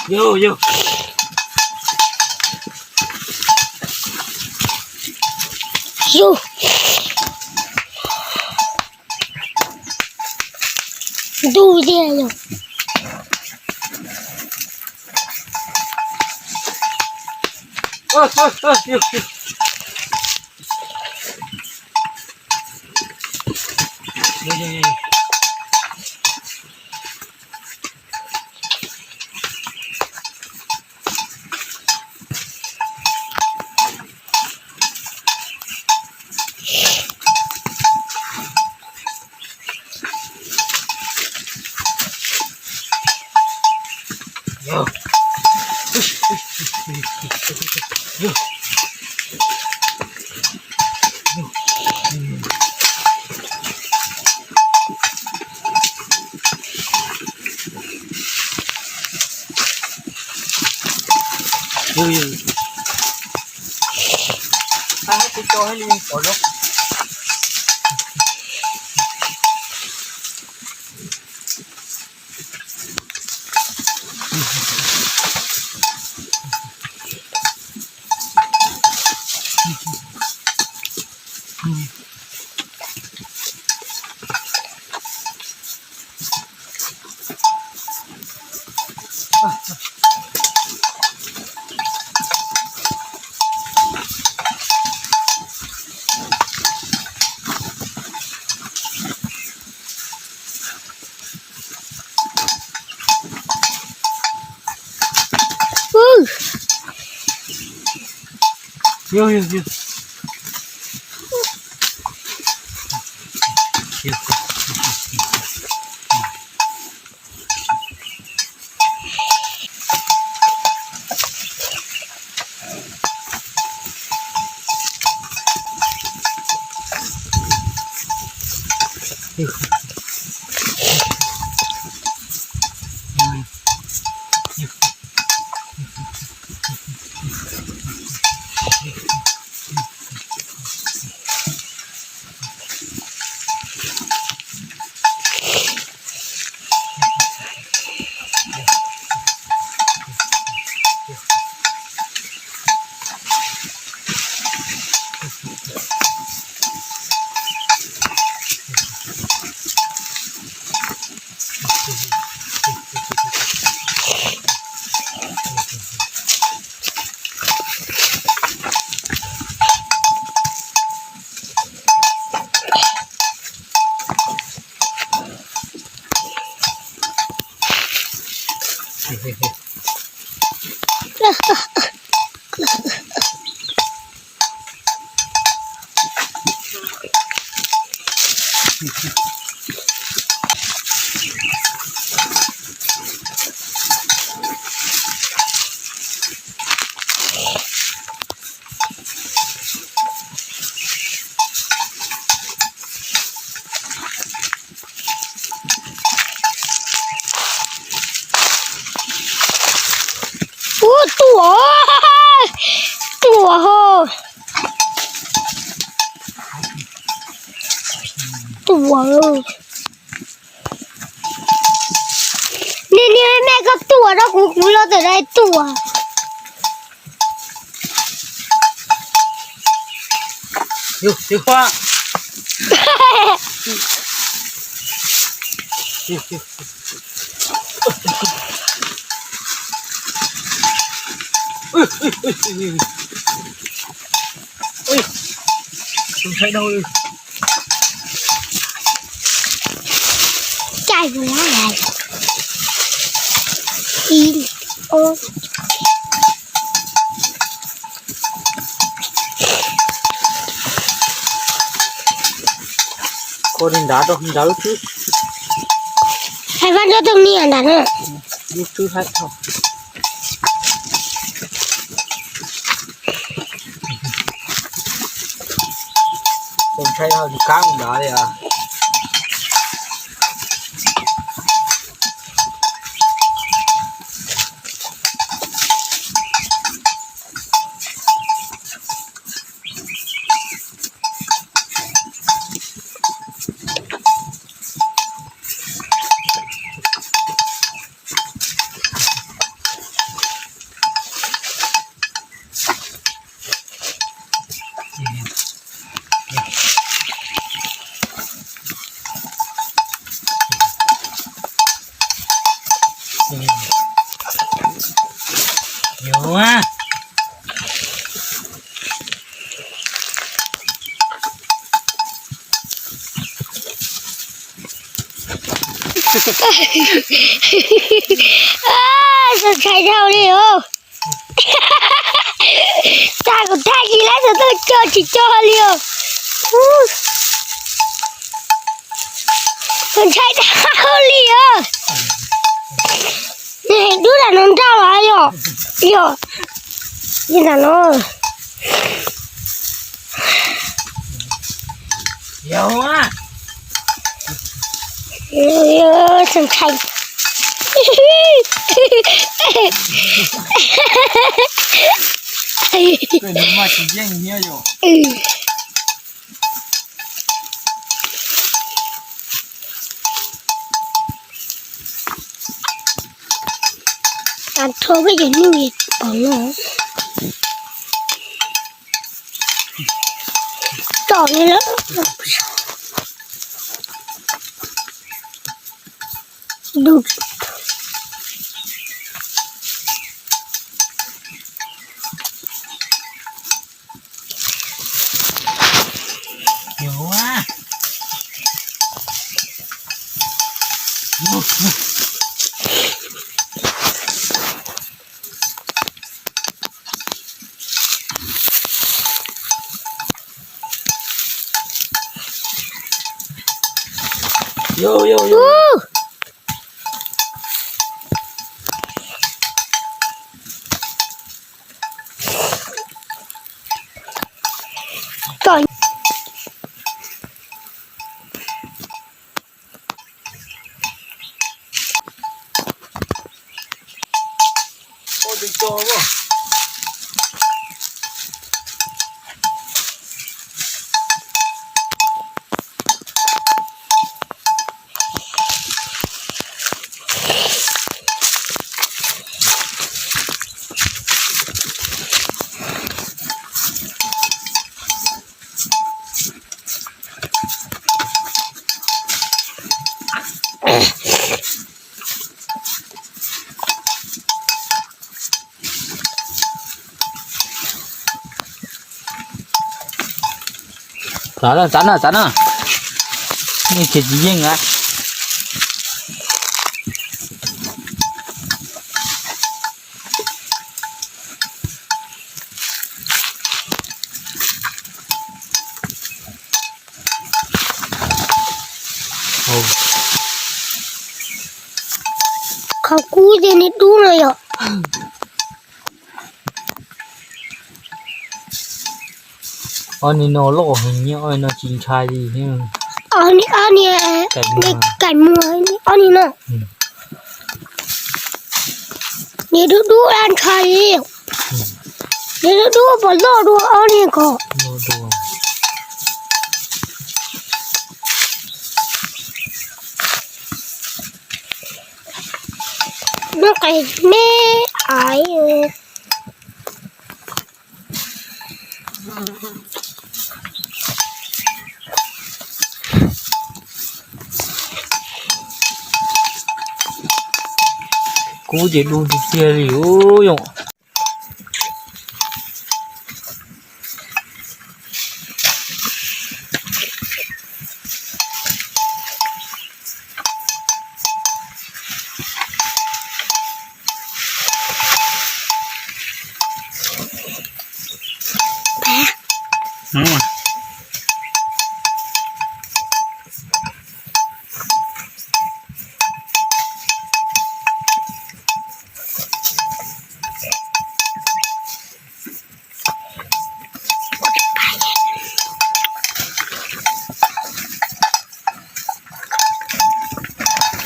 Yog, yog. Yog. Ntuj tiag yog. Ua tuam, tuam ho. Tuam. Niam, niam, me koj tuam rau kuv, kuv los tawm dai tuam. Cai mus lá lai. Ib, ob. Kho li nrad rau ntawd xwb. Hais Vaj Ntsoj Toog niam nrad na. Ib xwb haib tho. Ntshai ho tsis kab mus nrad li os. Txaus ntshai dhau li os. Tag kuv thaj tsis lab xov tooj coj tsis coj li os. Txaus ntshai dhau li os. Nws heev dub nram no nrauj los yog, yog li nram no. Txaus ntshai. Tho peb cov nyuj pom no. Tsom li lawm. Txav na, txav na, txav na. Nej ces tsis yeej a. Qhov kub ces niag dub no yom. Ob niag no loj heev, ob niag no tsis ntshai li. Ob niag, ob niag kaim muag, ob niag no. Niag dub dub dab ntshai li. Niag dub dub puas loj dua ob niag ko. Lub qe me aiv. Kub ces du tiag tiag li yom.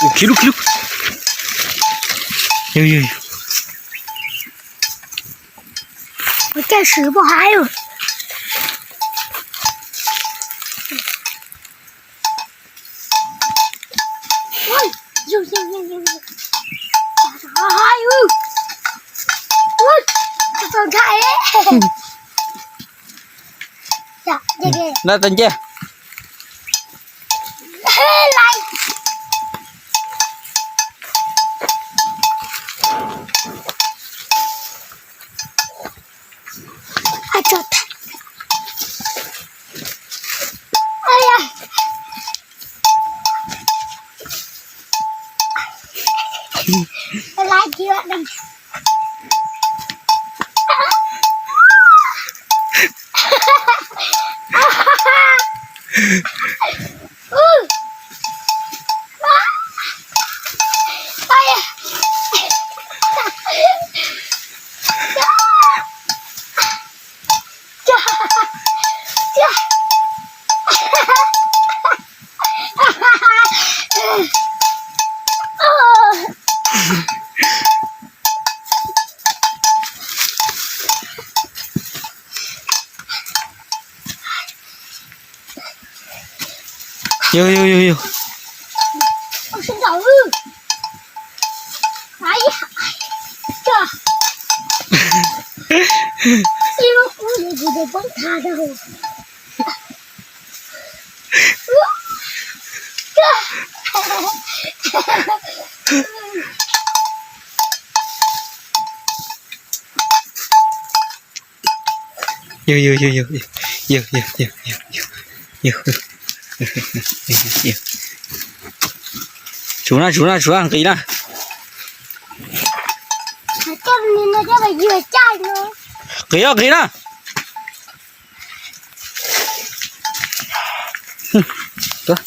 Ua khiv lub khiv lub. Ua caij swm poj haib. Nab tau nce. Phaj tso tag. Ai ya. Laiv kiag. Yog, yog, yog, yog. Yog, yog, yog, yog, yog, yog, yog, yog, yog, yog. Tsum na, tsum na, tsum na, nqis na. Nqis na, nqis na. Koj los tuav. Tuav.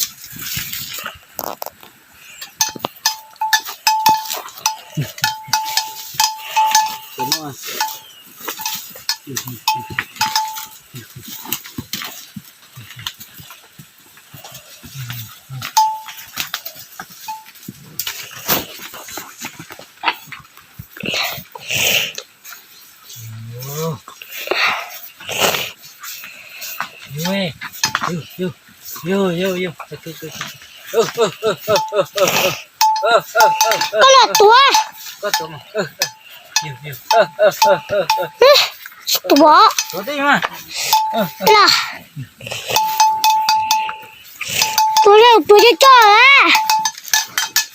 Los. Tuav, tuav coj coj a.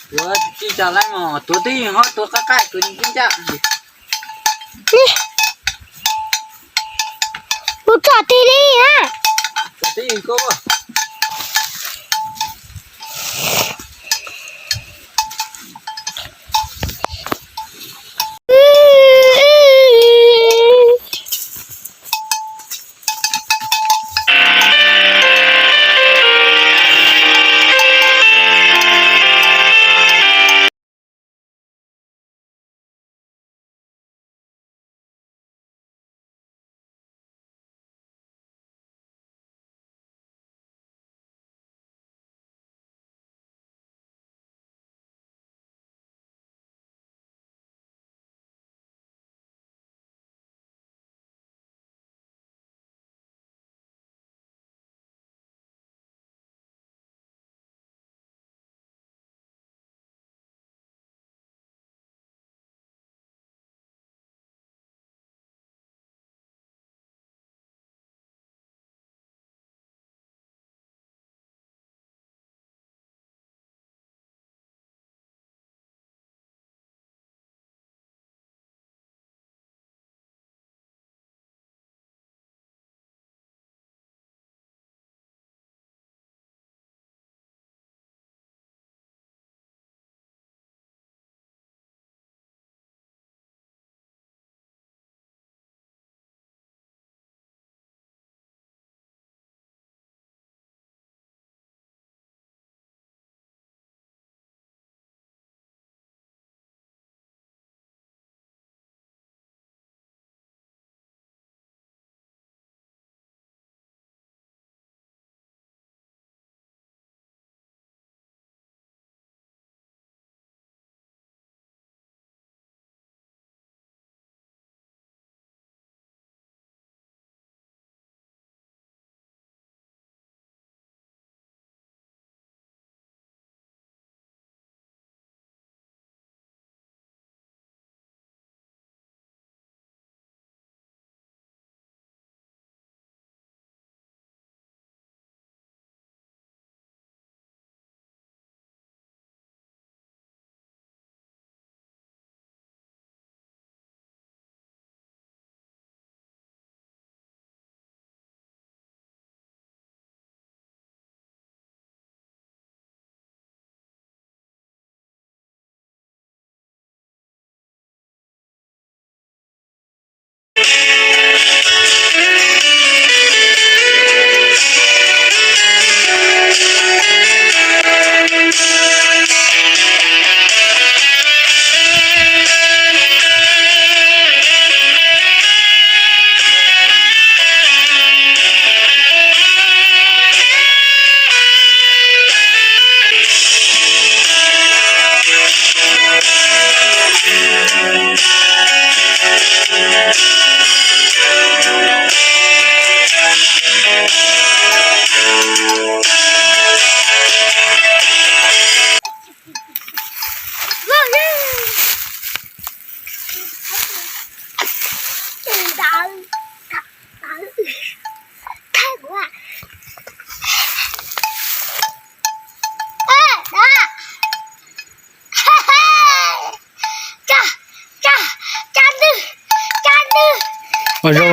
Tuav tsis tsam lawm, tuav twb ho tuav qab qab, tuav tsis ncaj. Kuv tsom tig li a.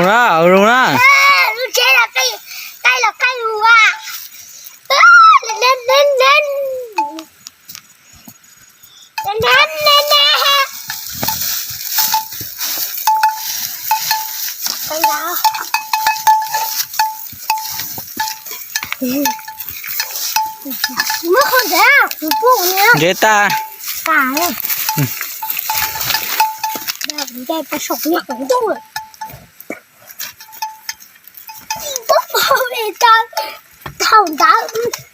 Au zoo na. Lub tsheb los qij, qij los qij ua. Nen, nen, nen, nen. Nen, nen, nen. Muab qhov ntawd kuv pub ntawd. Ntse tag. Tag. Ntse tag saum niag qhov ncauj lawm. Tub pov li tau thaum ntawd.